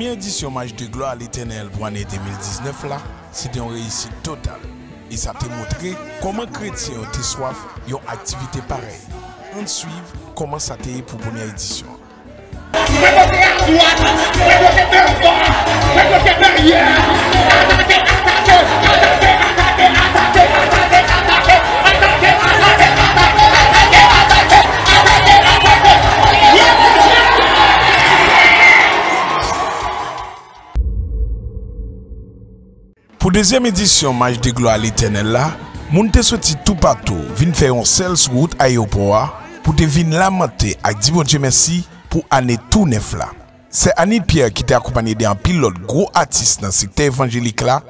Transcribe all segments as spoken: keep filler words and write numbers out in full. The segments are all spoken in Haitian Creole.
Premye edisyon Mach de Glwa a Letènèl pou ane de mil diznèf la, se te yon reyisit total. E sa te montre kòman kretyen yo te swaf yon aktivite parèy. Ann swiv kòman sa te ye pou premyè edisyon an. Mwen pote adwat, mwen pote devwa, mwen pote dèyè. Atake, atake, atake, atake, atake. Pou dezyèm edisyon Mach de Glwa a Letènèl la, moun te soti toupatou vin fè yon sèl sou wout ayewopò a pou te vin lamante ak di Bondye mèsi pou ane tou nèf la. Sè Annie Pierre, ki te akonpanye de anpil lòt gwo atis nan sektè evanjelik la,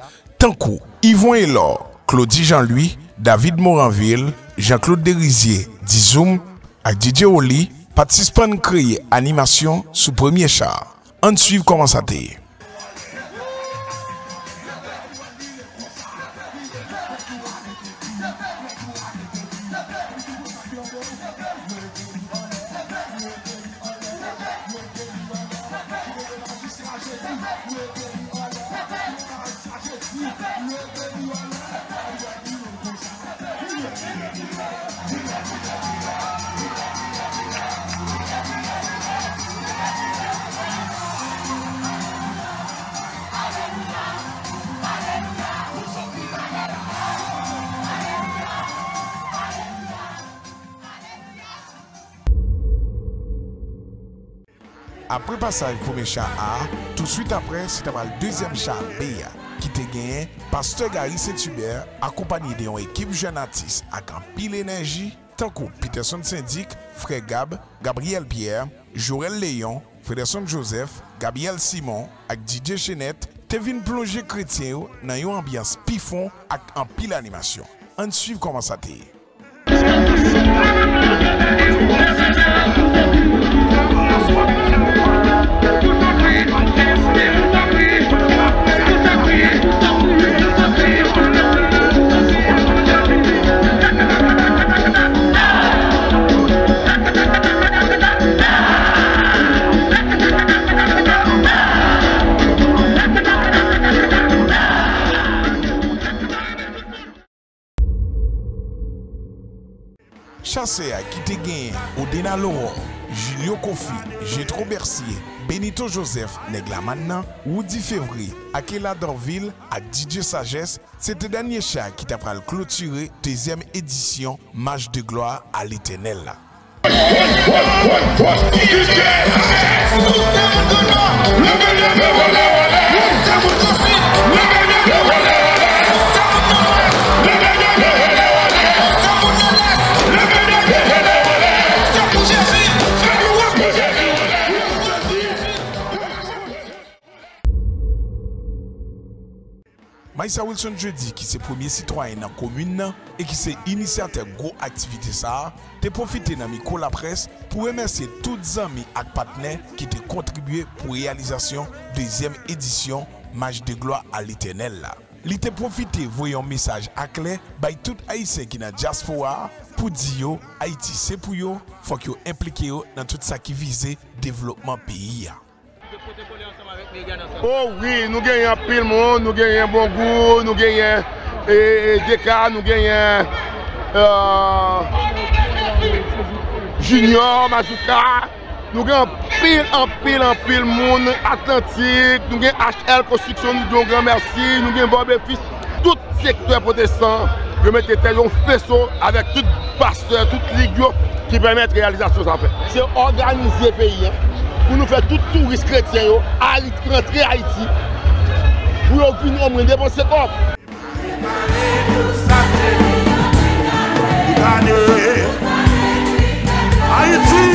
tankou Yvon Elor, Claudy Jean Louis, David Moranvil, Jean Claude Derizier, Dizoum, ak D J Oli, pa t sispann kreye animasyon sou premye cha a. Ann swiv kòman sa te ye. Apre pasaj premye cha A a, touswit apre, se ta pral dezyèm cha B a, ki te genyen Pastè Gary Saint Hubert, akonpanye de yon ekip jèn atis ak anpil enèji, tankou Peterson Syndic, Frè Gab, Gabriel Pierre, Jorel Léon, Frederson Joseph, Gabriel Simon ak D J Chenette, te vin plonje kretyen yo nan yon anbyans pi fon ak anpil animasyon. Ann swiv kòman sa te ye. Chasè a ki te genyen Odena Laurent, Julio Kofi, Jetro Bercier, Benito Joseph, Nèg Lamàn nan, Roudy Février, Akela Dorvil ak D J Sagesse, se te dènye cha ki ta pral klotire dezyèm edisyon Mach de Glwa a Letènèl la. Maïssa Wilson Jeudy, ki se premye sitwayen nan komin nan e ki se inisyatè gwo aktivite sa a, te pwofite nan mikwo laprès pou remèsye tout zanmi ak patnè ki te kontribye pou reyalizasyon dezyèm edisyon Mach de Glwa a Letènèl la. Li te pwofite voye yon mesaj aklè bay tout Ayisyen ki nan dyaspora a pou di yo Ayiti se pou yo, fòk yo enplike yo nan tout sa ki vize devlopman peyi a. O wi, nou genyen anpil moun, nou genyen Bongou, nou genyen, e, e, Deka, nou genyen, e, Junior, Mazouka. Nou gen anpil, anpil, anpil moun Atlantik, nou gen H L Konstriksyon, nou di yon gran mèsi, nou gen Bòbefis, tout sektè pwotestan, yo mete tèt yo yon feso avèk tout pastè, tout lig yo ki pèmèt reyalizasyon sa fèt. Se òganize peyi a pou nou fè tout touris kretyen yo al rantre Ayiti pou yo vin omwen depanse kòb. Ayiti,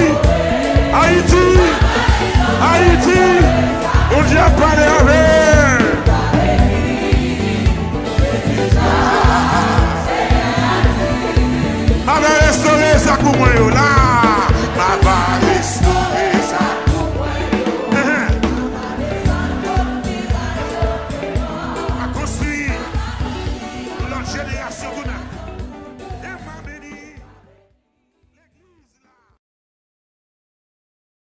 Ayiti, Ayiti, Bondye ap pale avè. Abè restore sa pou mwen yo la. Papa.